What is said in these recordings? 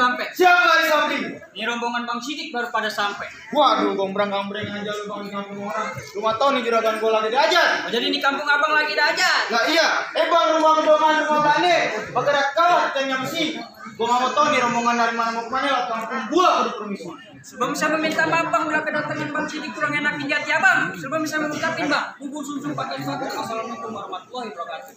sampai. Siapa di samping? Ini rombongan Bang Sidik baru pada sampai. Waduh, gombrang-gambreng aja lu bang di kampung orang. Lu mah tau nih juragan gua lagi diajar. Oh, jadi di kampung abang lagi diajar. Lah iya, bang rumah belane. Bergerak kau tanya mesti. Gua mau tau nih rombongan dari mana mau kemana lah kampung gua kudu permisi. Sebelum bisa meminta maaf bang, bila kedatangan Bang Sidik kurang enak di jati abang. Sebelum bisa mengungkapin bang, bubur susu pakai satu. Assalamualaikum warahmatullahi wabarakatuh.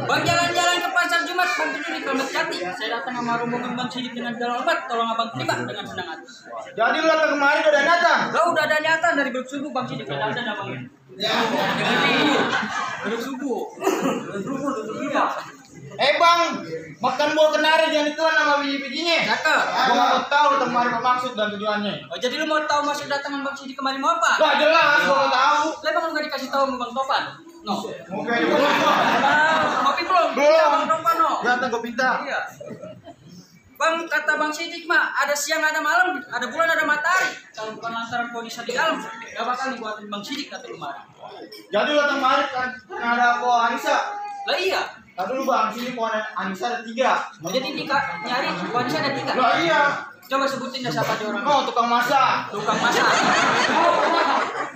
Bang jalan-jalan ke pasar Jumat, bang tidur di Kramat Jati. Saya datang sama rombongan Bang Sidik dengan segala hormat, tolong abang terima dengan senang hati. Jadi lu datang kemari udah datang. Lah udah ada niatan dari belum subuh Bang Sidik udah ada abang. Ya, belum subuh. Iya. Bang, makan buah kenari jangan ditelan sama biji-bijinya. Cakep. Gua mau tahu kemari apa maksud dan tujuannya. Oh, jadi lu mau tahu maksud datangan Bang Sidik kemari mau apa? Lah jelas, gua mau tahu. Lah bang enggak dikasih tahu sama Bang Topan. No. Oke, belum. Kopi belum? Belum. Iya, Bang Topan no. Datang gua pinta. Iya. Bang, kata Bang Sidik mah ada siang ada malam, ada bulan ada matahari. Kalau bukan lantaran kondisi di dalam, gak bakal dibuatin Bang Sidik kata kemarin. Jadi lu datang kemari kan ada ko Anissa. Lah iya. Tadi lu bang sini pohon Anissa ada 3. Oh, jadi nyari kondisi ada 3. Lah iya. Coba sebutin dah siapa aja orang. Oh, tukang masak. Tukang masak.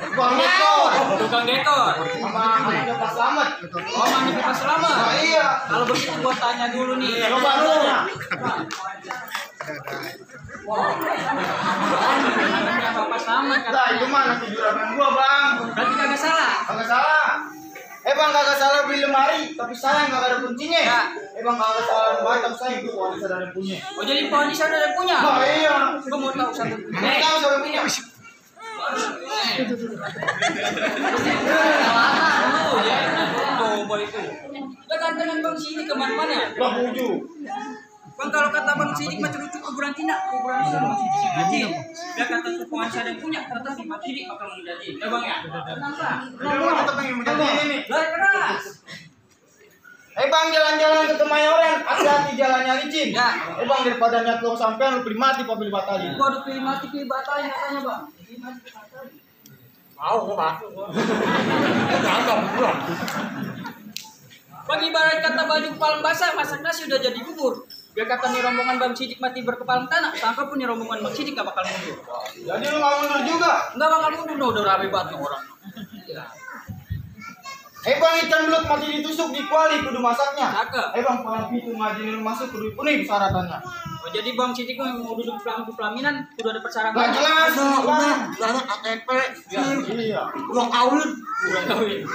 Tukang dekor. Tukang dekor. Sama anaknya Pak Slamet. Oh, mandi Pak Slamet. Nah, iya. Kalau begitu gua tanya dulu nih. Coba lu. Anaknya Bapak Slamet kan. Nah, itu mah nanti juragan gua, Bang. Berarti kagak salah. Kagak salah. Bang kagak salah beli lemari, tapi sayang kagak ada kuncinya. Ya. Bang kagak salah lemari, tapi sayang itu pohon Anissa ada yang punya. Oh, jadi pohon di sana ada yang punya. Nah, iya. Gua mau tahu siapa. Mau tahu siapa yang punya? Coba itu. Kita dengan Bang Sidik kemana-mana. Lah buju. Bang kalau kata Bang Sidik macam lucu kuburan Tina Bang Sidik gaji. Dia kata pohon saya yang punya, ternyata si Bang Sidik bakal menjadi. Ya Bang ya. Kenapa? Lu tetap pengen menjadi ini. Lah keras. Bang jalan-jalan ke Kemayoran, hati-hati jalannya licin. Ya. Bang daripada nyat lu sampean lu beli mati apa beli batalin. Waduh pilih mati pilih batalin katanya Bang. Mau gua masuk. Bang ibarat kata baju kepalang basah masak nasi udah jadi bubur. Biar kata nih rombongan Bang Sidik mati berkepalang tanah, sangka pun nih rombongan Bang Sidik gak bakal mundur. Jadi lu mau mundur juga? Enggak bakal mundur, udah rame banget nih orang. Bang ikan belut mati ditusuk di kuali kudu masaknya. Cakep. Bang kalau pintu ngajinin lu masuk kudu penuhi persyaratannya. Oh, jadi Bang Sidik mau duduk di pelaminan kudu ada persyaratan. Gak jelas. Bang. Anak ATP, Iya. uang kawin. Kurang kawin.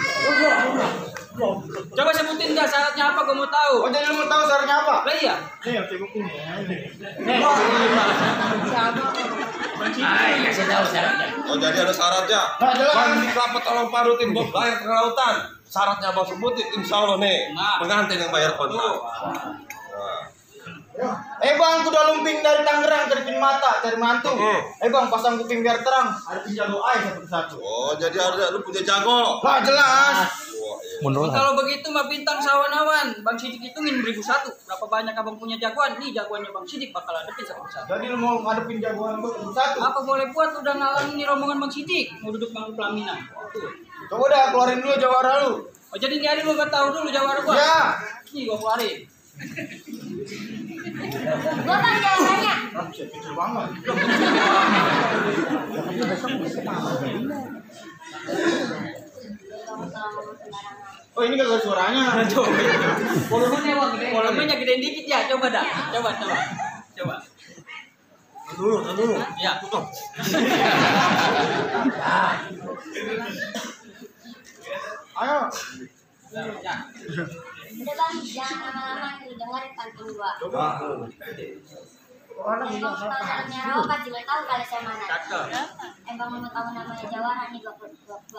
Coba sebutin dah syaratnya apa, gue mau tahu. Oh jadi lu mau tahu syaratnya apa? Lah iya. Nih, cek bukunya. Oh jadi ada syaratnya. Nah, jelas. Bang di kelapa tolong parutin buat bayar ke lautan. Syaratnya abang sebutin, insya Allah nih Nah. pengantin yang bayar kontrak. Bang kuda lumping dari Tangerang terpin mata cari mantu. Bang pasang kuping biar terang. Ada jago air satu persatu. Oh jadi ada lu punya jago. Lah jelas. Wah, iya. Kalau begitu mah bintang sawan-awan. Bang Sidik hitungin 1001. Berapa banyak abang punya jagoan? Nih jagoannya Bang Sidik bakal hadapin satu persatu. Jadi lu mau ngadepin jagoan gua satu persatu. Apa boleh buat udah ngalangin nih rombongan Bang Sidik mau duduk bangku pelaminan. Coba dah keluarin dulu jawara lu. Oh jadi nyari lu gak tahu dulu jawara gua. Ya. Nih gua keluarin. Gua bang jawabannya. Kecil banget. Oh ini gak ada suaranya. Volumenya gede dikit ya. Coba dah. Coba. Dulu. Ya. Tutup. Ayo. Udah bang, jangan lama-lama nih dengerin pantun gua. Coba. Emang mau tahu namanya Rawa juga tahu kali saya mana. Cakep. Emang mau tahu namanya Jawara nih gua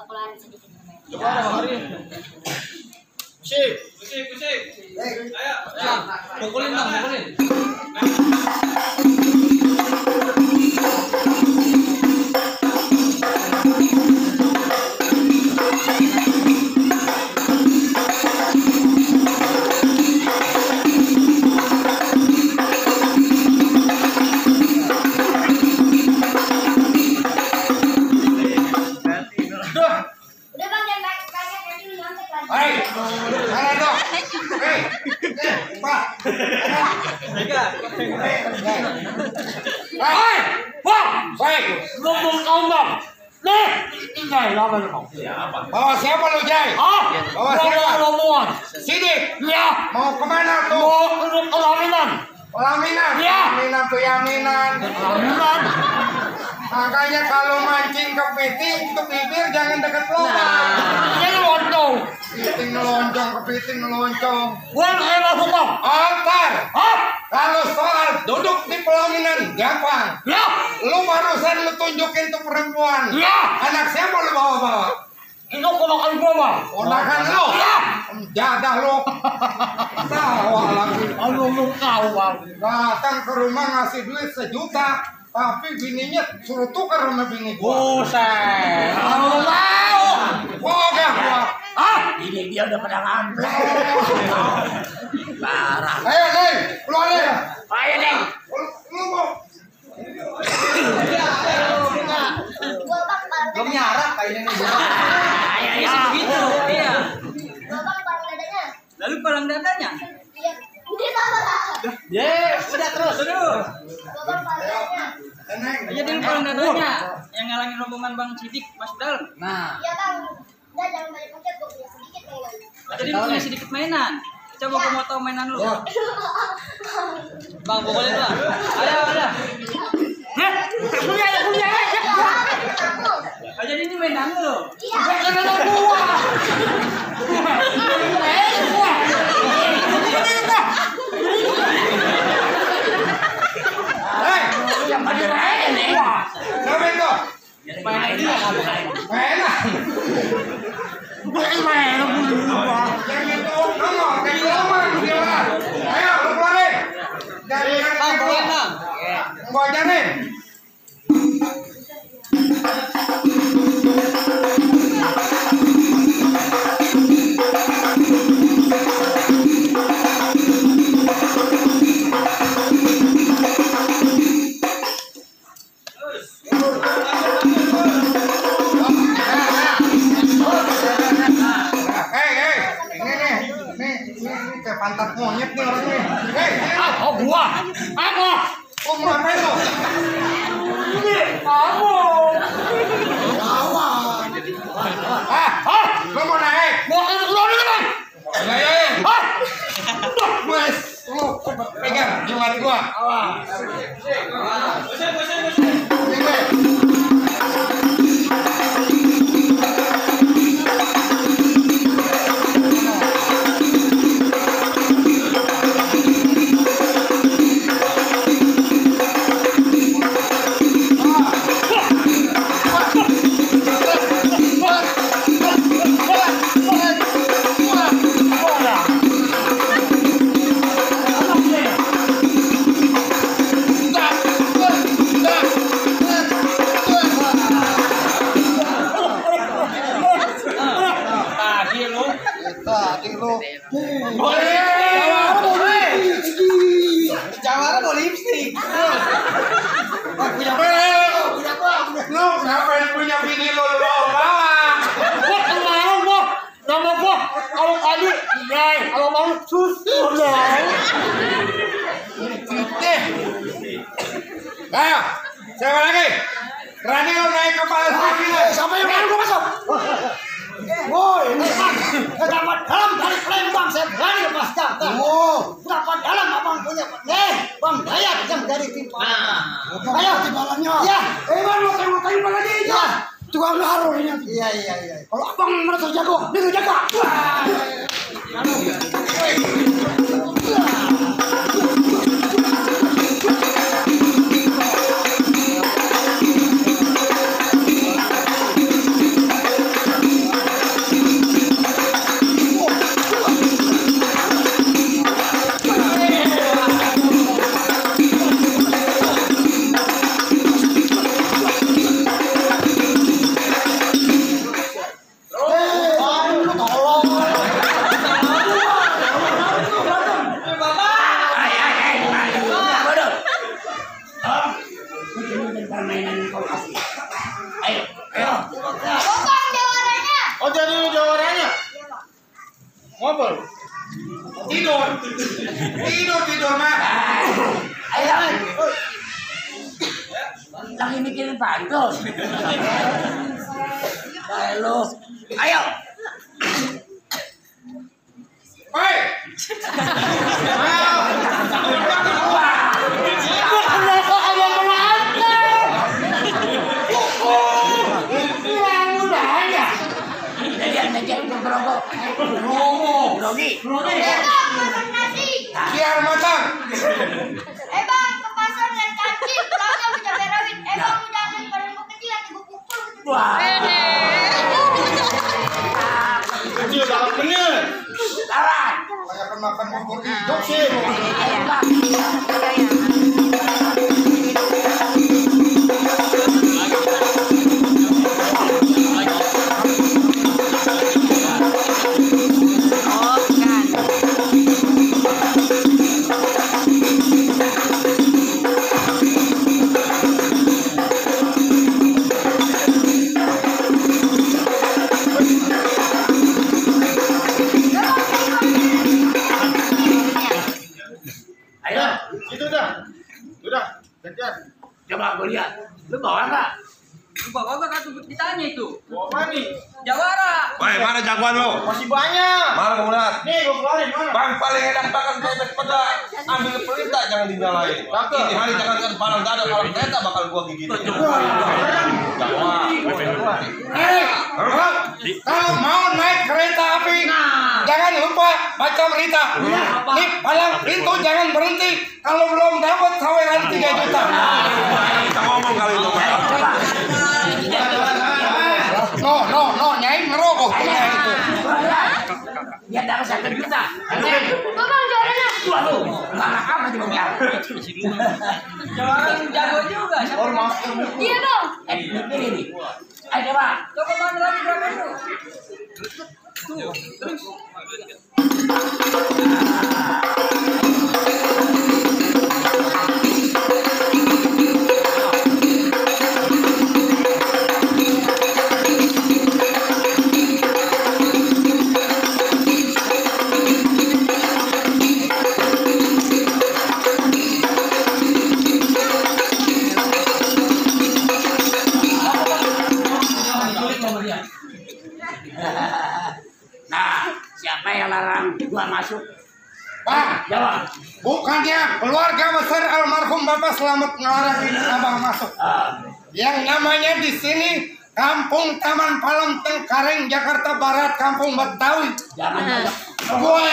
keluarin sedikit. Coba dah keluarin. Sip. Pusing. Ayo. Pukulin bang, pukulin. Udah bang, jangan banyak nanti lu nyontek lagi. Hai. Mana dong? Pak. Ngomong kau bang. Nih, Jai, apa lu mau? Bawa siapa lu, Jai? Bawa siapa? Rombongan. Sidik. Ya, Mau kemana tuh? mau untuk pelaminan. Pelaminan. Iya. Pelaminan tuh yaminan. Pelaminan. Makanya kalau mancing kepiting itu bibir jangan deket lubang. Ini lontong. Kepiting nelonjong, kepiting nelonjong. Bukan saya masuk bang. Antar. Hah? Kalau soal duduk di pelaminan gampang. Ya. Lu barusan lu tunjukin tuh perempuan. Ya. Anak siapa lu bawa-bawa? Itu ponakan gua bang. Ponakan lu. Ya. Jadah lu. Tawa lagi. Aduh lu kau bang. Datang ke rumah ngasih duit 1 juta, tapi bininya suruh tukar sama bini gua. Buset. Aduh mau. Wogah gua. Ah, ini dia udah pada ngambil. Parah. Ayo, Neng, keluar Neng. Ayo deh. Lu mau? Gua bang paling Belum nyarap kayaknya nih. Ya begitu. Iya. Gua bang paling dadanya. Lalu palang dadanya. Iya. Ini sama lah. Udah terus. Gua bang paling dadanya. Neng. Aja dulu palang dadanya. Yang ngalangin rombongan Bang Sidik masuk dalam. Iya bang. Udah jangan banyak paket, gua punya sedikit mainan. Jadi lu punya sedikit mainan. Coba gua mau tahu mainan lu. Bang, pokoknya tuh. Ayo. Punya. Aja ini mainan lu. Iya. Hei, Yang ada ini. siapa itu? Mainan. Main. Yang itu nomor, kayak roman dia. Ayo, lu keluarin. Dari Bang, pokoknya bang. Gua ajarin. Ini kayak pantat monyet nih orang nih. Hei, Oh gua. Apa? lu mau ngapain lu? Kamu. Lu mau naik? Mau keluar dulu bang. Ya. Wes, lu pegang jimat gua. Ini. Jawara mau lipstick. Lu kenapa yang punya bini lu bawa? Gua kemarin gua. Nama gua. Kalau tadi Jai. Kalau mau susu dong. Ayo, siapa lagi? Berani lu naik kepala sini? Siapa yang baru gua masuk? Woi, dapat dalam tarik lembang saya berani lepas jangka. Dapat dalam abang punya. Bang Dayat yang dari timbalan. Ayo timbalannya. Ya, bang lo kayu lagi ya. Tukang haru ini. Iya. Kalau abang merasa jago, dia jaga. Tolong. Ngobrol. Tidur. Tidur mah. Ayo. Lagi mikirin pantul. Halo. Ayo. Hei. Kiar matang. Bang, ke pasar dan cacing, pulangnya punya berawit. Bang, udah ada pada mau kecil, nanti gue pukul. Wah. Kecil dalam bener. Lawan. Banyak makan bubur hidup sih. Ayo, Bang. Udah, gantian. Coba gue lihat. Lu bawa nggak? Lu bawa gak kan ditanya itu? Bawa apa nih? Jawara. Woi, mana jagoan lo? Masih banyak. Mana kamu lihat? Nih, gue keluarin mana? Bang paling enak bahkan bebek peda. Ambil perintah jangan dinyalain. Ini hari jangan kan palang dada palang teta bakal gua gigit. Jagoan. Kalau mau naik kereta api, jangan lupa baca berita. Nih, palang pintu jangan berhenti. Kalau belum dapat saweran 3 juta. Kita ngomong kali itu. No, nyai ngerokok punya itu. Biar dapat 1 juta. Bang, juaranya. Waduh, mana kamu di bawah? Jawara jago juga. Siapa? Iya, Bang. Ini nih. Ayo, Bang. Coba mana lagi berapa itu? Tuh, terus. Nah, siapa yang larang gua masuk? Pak, Jawab. bukannya keluarga besar almarhum Bapak Slamet ngarahin abang masuk. Yang namanya di sini Kampung Taman Palem Tengkareng, Jakarta Barat, Kampung Betawi. Jangan. Gue.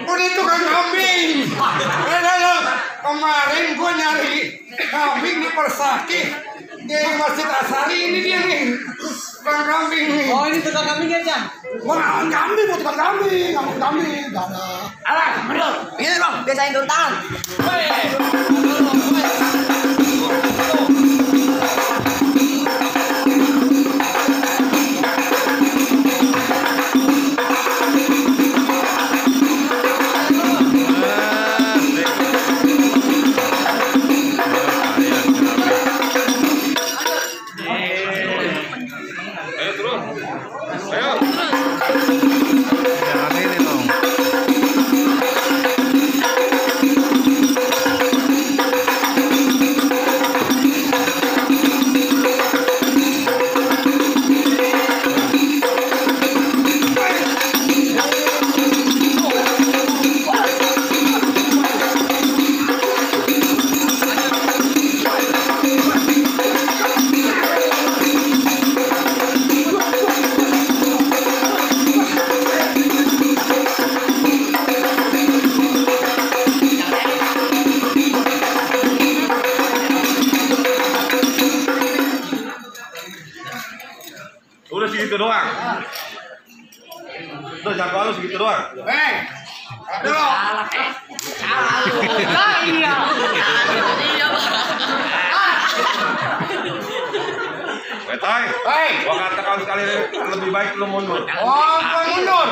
Udin tukang kambing. Kemarin gue nyari kambing di Persaki di Masjid Asari, ini dia nih tukang kambing nih. Oh, ini tukang kambing ya, Cang? Wah, kambing, bukan kambing, nggak mau kambing, nggak ada. Alah, mundur. Ini Bang, biasain dulu tangan. Ayo turun. Ayo. Jangan ini dong. segitu doang. Dulu. Iya. Betai. Gua katakan sekali lebih baik lu mundur. Oh, gua mundur.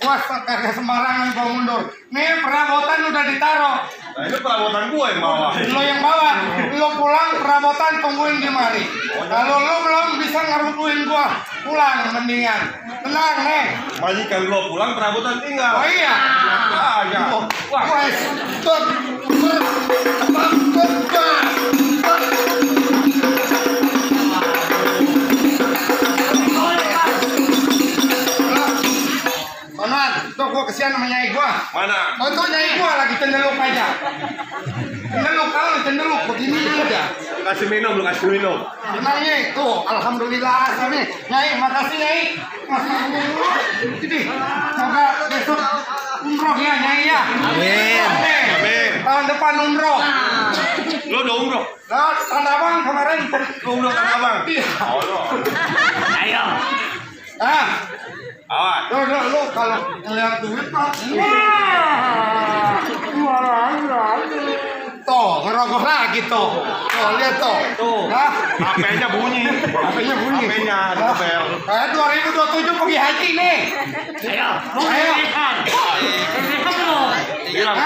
Wah, kagak sembarangan gua mundur. Nih perabotan udah ditaruh. Nah, ini perabotan gua yang bawa. Lo yang bawa. Lo pulang perabotan tungguin di mari. Kalau lo belum bisa ngerubuhin gua, pulang mendingan. Tenang, Neng. Majikan gua pulang perabotan tinggal. Oh iya. Ya. Wah, stop. Manan, tuh gua kesian sama nyai gua. Mana? Oh, tuh nyai gua lagi cendeluk aja. Cendeluk, kalau cendeluk begini aja. Lu kasih minum. Tenang nyai, tuh alhamdulillah kami. Nyai, makasih nyai. Jadi, semoga besok umroh ya nyai ya. Amin. Tahun depan umroh. Lu udah umroh? Nah, Tanah Abang kemarin. Lu umroh Tanah Abang? Iya. Oh, no. Ayo. Awas. Lu kalau ngeliat duit Pak. Tuh, ngerogoh lagi tuh. Tuh, lihat tuh. Tuh. Hah? HP-nya bunyi. HP-nya bunyi. HP-nya ada bel. 2027 pergi haji nih. Ayo. Ayo. Bilang.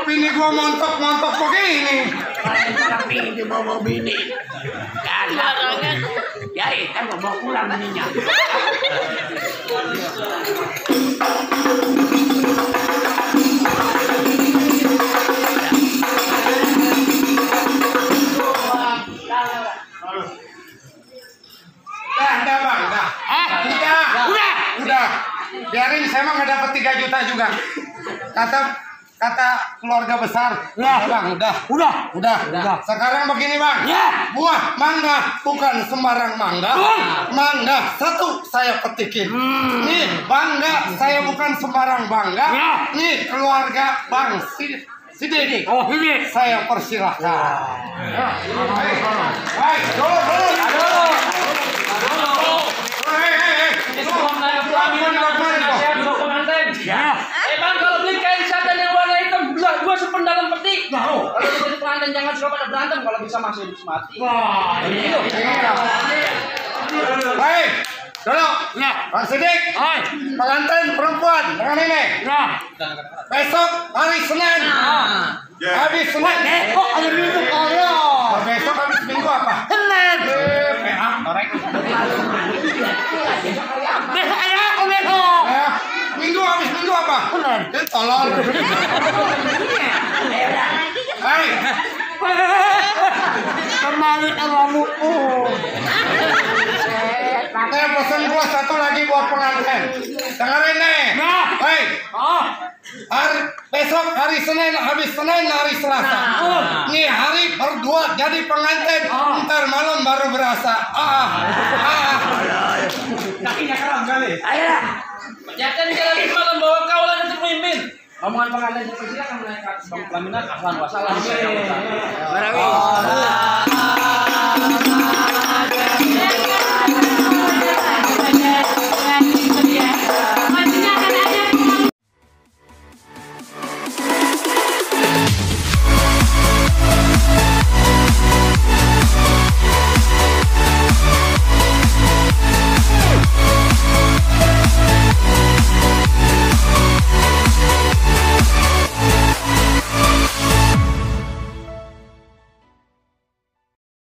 Bini gua montok-montok begini. Tapi dia bawa bini. Ya, kan bawa pulang bininya. Dah bang, dah. Udah. Biarin, saya mah nggak dapat 3 juta juga. Kata keluarga besar. Ya bang, udah. Sekarang begini bang. Ya. Buah mangga bukan sembarang mangga. Mangga satu saya petikin. Nih bangga saya bukan sembarang bangga. Ya. Nih keluarga bang Sidik. Oh, ini. Saya persilahkan. Baik, dulu. Ya. Bang, kalau beli kain satin yang warna hitam dua sependalam peti. Kalau pengantin jangan suka pada berantem kalau bisa masih mati. Wah, Gitu. Baik, dulu. Pak Sidik, pengantin perempuan dengan ini. Besok hari Senin. Habis Senin. Kok ada minggu kaya? Besok habis minggu apa? Senin. PA, korek. Besok ada aku besok. Minggu habis minggu apa? Senin. Tolong. Baik. Kembali ke rambutku. Saya pesan gua satu lagi buat pengantin. Dengerin nih. Baik. Besok hari Senin, habis Senin hari Selasa. Nih hari berdua jadi pengantin. Ntar malam baru berasa. Kakinya keram kali. Ayolah. Jangan jalan malam bawa kaulan untuk pemimpin. Omongan pengantin dipersilakan menaikkan bang pelaminan ahlan wasalam.